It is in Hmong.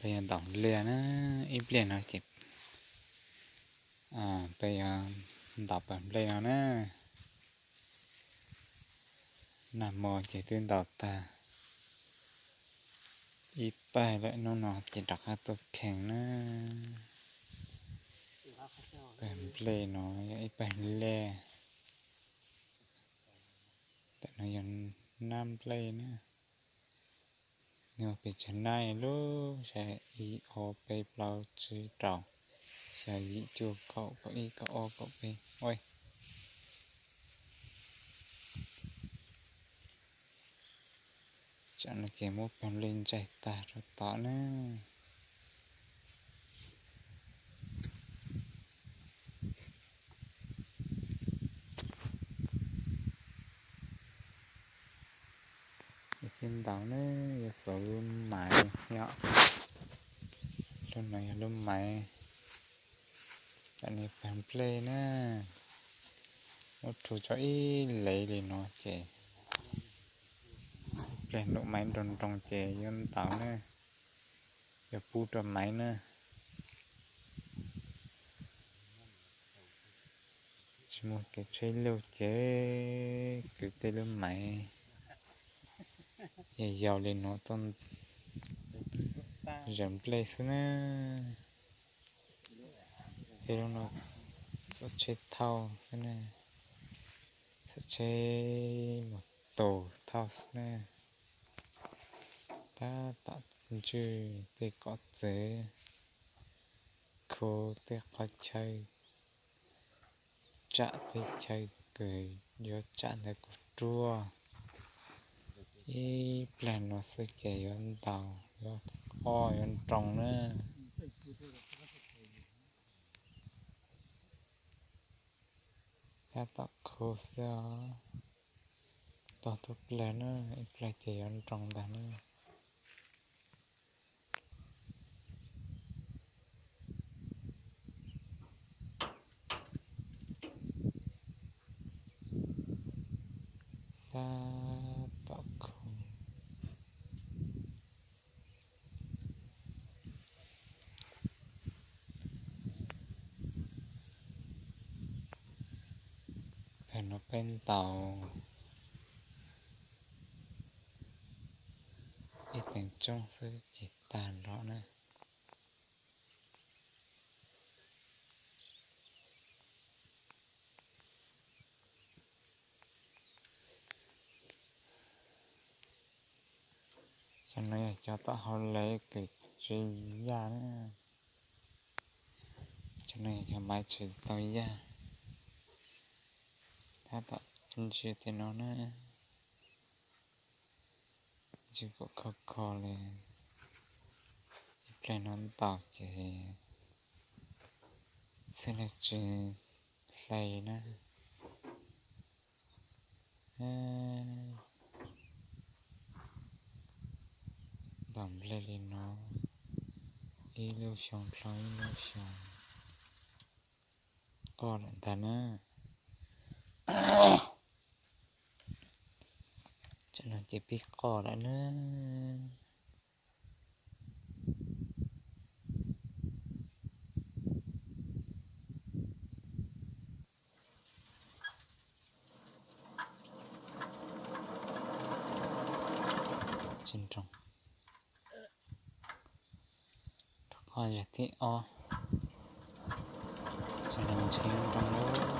Peb yuav ntaus nplej na, ib pliag no ces peb yuav ntaus pas nplej no na. Nag hmo ces twb ntaus tag ib pawg lawm, hnub no ces rov qab tuaj kheev na. Pas nplej no yog ib pawg nplej. Tam no yog nab nplej na. Nws pes tsawg nab lub, saib, ib ob peb plaub tsib rau xya yim cuaj kaum kaum ib kaum ob kaum peb ua. Tsam no ces muab pawg nplej ntsaig tag rau tom na. Thiab ntaus na, yuav xuas lub maiv yom. Lub no yog lub maiv, tam no pawg nplej na. Muab rhu tso ib lev li no ces ib pliag num maiv nroo nroo ces yuav ntaus na, yuav pub rau maiv na. Tsis muaj kev tsheb luj ces kwv tej lub maiv yog yau li no tuaj zaws nplej xwb na. Tej lub no txawj tsheb thauj xwb na, txawj tsheb mus tus thauj xwb na. Tab tom ntswj tej qhov txawv, khu tej qhov chaw, tsam tej chaw kws yuav tsam ntawd kuj ruaj. Ib pliag no xwb ces yuav ntaus, yuav qoj yuav nroo na. Tab tom khu xwb os. Tog tub plag na, ib plag ces yuav nroo ntag na. Tab tom khu. Pab no peb ntaus ib teev tsoob xwb ces tag nrho na. Cov no yog cov tom hauv lawv kws tsis yaj na. Cov no yog cov maiv tsis tau yaj. Tab tom ntsia tej no na. Ntsia kom kho kho li. Ib pliag no ntaus ces xwb los tsis hlais na. Ntaus nplej li no ib lub xyoo dhau ib lub xyoo, qoj lawm ntag na. Tsam no ces pib qoj lawm na. Tsis nroo. Rov qoj zaug thib ob. Tsam no ntshe nroo lawm.